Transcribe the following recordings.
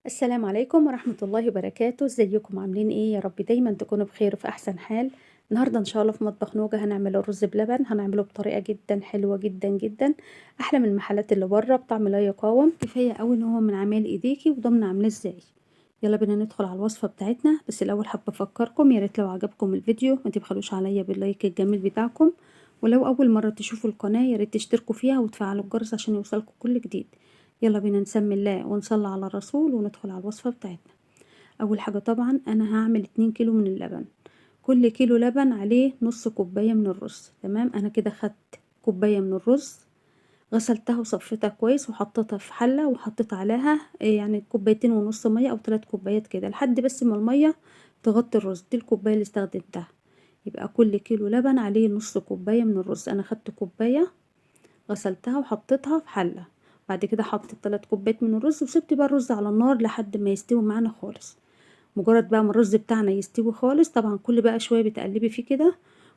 السلام عليكم ورحمة الله وبركاته. ازيكم عاملين ايه؟ يا رب دايما تكونوا بخير وفي احسن حال. النهارده ان شاء الله في مطبخ نوجة هنعمل الرز بلبن، هنعمله بطريقة جدا حلوة جدا جدا، احلى من المحلات اللي بره، بطعم لا يقاوم. كفاية قوي ان هو من عمال ايديكي وضمن عاملاه ازاي. يلا بينا ندخل على الوصفة بتاعتنا. بس الاول حابة افكركم، يا ريت لو عجبكم الفيديو ما تبخلوش عليا بال like الجميل بتاعكم، ولو اول مرة تشوفوا القناة يا ريت تشتركوا فيها وتفعلوا الجرس عشان يوصلكم كل جديد. يلا بينا نسمي الله ونصلي على الرسول وندخل على الوصفة بتاعتنا. اول حاجة طبعا انا هعمل 2 كيلو من اللبن، كل كيلو لبن عليه نص كوباية من الرز. تمام، انا كده خدت كوباية من الرز، غسلتها وصفيتها كويس وحطيتها في حلة وحطيت عليها يعني كوبايتين ونص مية او 3 كوبايات كده لحد بس ما المية تغطي الرز. دي الكوباية اللي استخدمتها. يبقى كل كيلو لبن عليه نص كوباية من الرز. انا خدت كوباية غسلتها وحطيتها في حلة، بعد كده حطيت 3 كوبايات من الرز وسبت بقى الرز على النار لحد ما يستوي معانا خالص. مجرد بقى ما الرز بتاعنا يستوي خالص، طبعا كل بقى شوية بتقلبي فيه كده،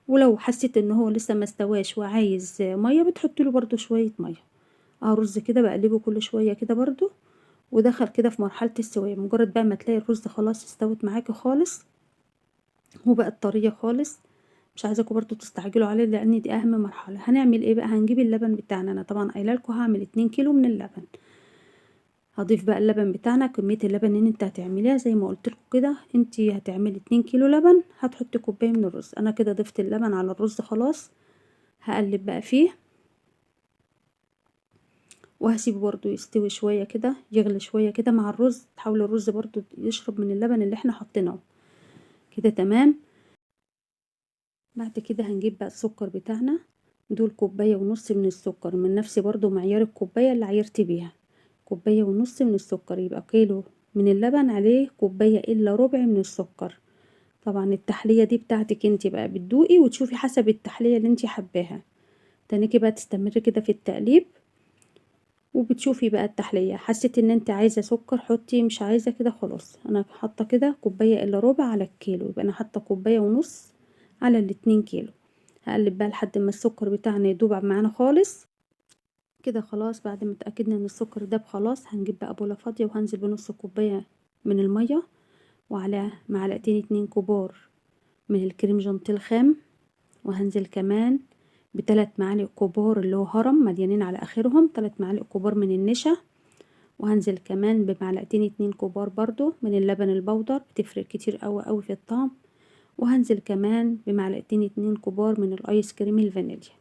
ولو حسيت ان هو لسه ما استواش وعايز مية بتحطي له برده شوية مية. رز كده بقلبه كل شوية كده برده، ودخل كده في مرحلة السوايه. مجرد بقى ما تلاقي الرز خلاص استوت معاكي خالص وبقت طرية خالص، مش عايزاكم برضو تستعجلوا عليه لان دي اهم مرحلة. هنعمل ايه بقى؟ هنجيب اللبن بتاعنا. انا طبعا قايله لكم هعمل 2 كيلو من اللبن. هضيف بقى اللبن بتاعنا، كمية اللبن اللي انت هتعمليها زي ما قلت لكم كده، انت هتعملي 2 كيلو لبن هتحطي كوباية من الرز. انا كده ضفت اللبن على الرز خلاص، هقلب بقى فيه وهسيبه برضو يستوي شوية كده، يغلي شوية كده مع الرز. تحاول الرز برضو يشرب من اللبن اللي احنا حطيناه كده. تمام. بعد كده هنجيب بقى السكر بتاعنا، دول كوباية ونص من السكر، من نفس برضو معيار الكوباية اللي عايرت بيها، كوباية ونص من السكر. يبقى كيلو من اللبن عليه كوباية إلا ربع من السكر. طبعا التحلية دي بتاعتك انت بقى، بتدوقي وتشوفي حسب التحلية اللي انت حباها. تانيكي بقى تستمري كده في التقليب وبتشوفي بقى التحلية. حسيتي ان انت عايزة سكر حطي، مش عايزة كده خلاص. انا حاطة كده كوباية إلا ربع على الكيلو، يبقى انا حاطة كوباية ونص على 2 كيلو. هقلب بقى لحد ما السكر بتاعنا يدوب معانا خالص كده. خلاص بعد ما اتأكدنا ان السكر داب خلاص، هنجيب بقى بولة فاضية وهنزل بنص كوباية من المية وعلى معلقتين 2 كبار من الكريم جانتيه الخام، وهنزل كمان بتلات معالق كبار اللي هو هرم مليانين على اخرهم، 3 معالق كبار من النشا، وهنزل كمان بمعلقتين 2 كبار برضو من اللبن البودر، بتفرق كتير قوي قوي في الطعم، وهنزل كمان بمعلقتين 2 كبار من الايس كريم الفانيليا،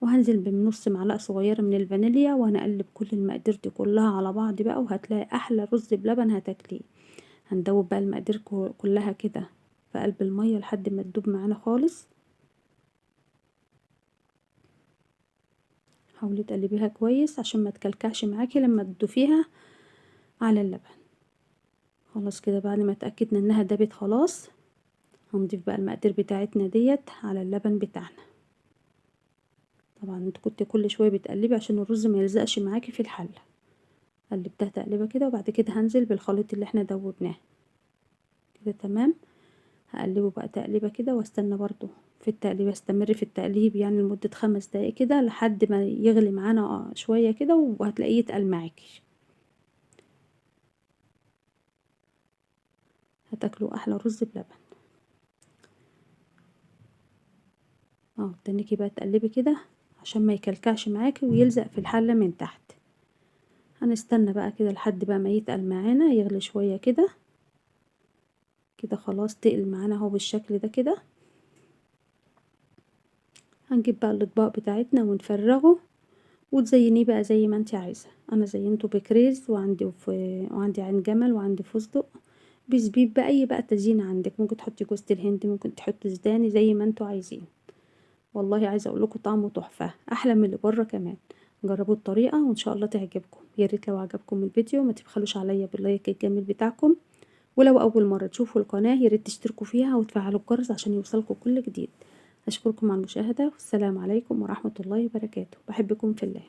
وهنزل بنص معلقة صغيرة من الفانيليا، وهنقلب كل المقادير دي كلها على بعض بقى، وهتلاقي احلى رز بلبن هتاكليه. هندوب بقى المقادير كلها كده في قلب المية لحد ما تدوب معانا خالص. حاولي تقلبيها كويس عشان ما تكلكعش معاكي لما تضيفيها على اللبن. خلاص كده بعد ما اتأكدنا انها دابت خلاص، هنضيف بقى المقادير بتاعتنا ديت على اللبن بتاعنا. طبعا انت كنت كل شوية بتقلبي عشان الرز ما يلزقش معاكي في الحلة. قلبتها تقليبه كده، وبعد كده هنزل بالخليط اللي احنا دوبناه كده. تمام. هقلبه بقى تقليبه كده، واستنى برضو في التقليب، استمر في التقليب يعني لمدة 5 دقايق كده لحد ما يغلي معانا شوية كده، وهتلاقيه يتقل معاكي. هتاكلوا احلى رز بلبن. تنيكي بقى تقلبي كده عشان ما يكلكعش معاكي ويلزق في الحلة من تحت. هنستنى بقى كده لحد بقى ما يتقل معانا، يغلي شوية كده كده. خلاص تقل معانا اهو بالشكل ده كده. هنجيب بقى الاطباق بتاعتنا ونفرغه، وتزينيه بقى زي ما انت عايزه. انا زينته بكريز، وعندي عين جمل، وعندي فستق، بزبيب، باي بقى تزيين عندك. ممكن تحطي جوزة الهند، ممكن تحطي سوداني، زي ما انتوا عايزين. والله عايزه اقول لكم طعمه تحفة، احلى من اللي بره كمان. جربوا الطريقة وان شاء الله تعجبكم. يا ريت لو عجبكم الفيديو ما تبخلوش عليا بال like الجميل بتاعكم، ولو اول مرة تشوفوا القناة يا ريت تشتركوا فيها وتفعلوا الجرس عشان يوصلكم كل جديد. اشكركم على المشاهدة، والسلام عليكم ورحمة الله وبركاته. بحبكم في الله.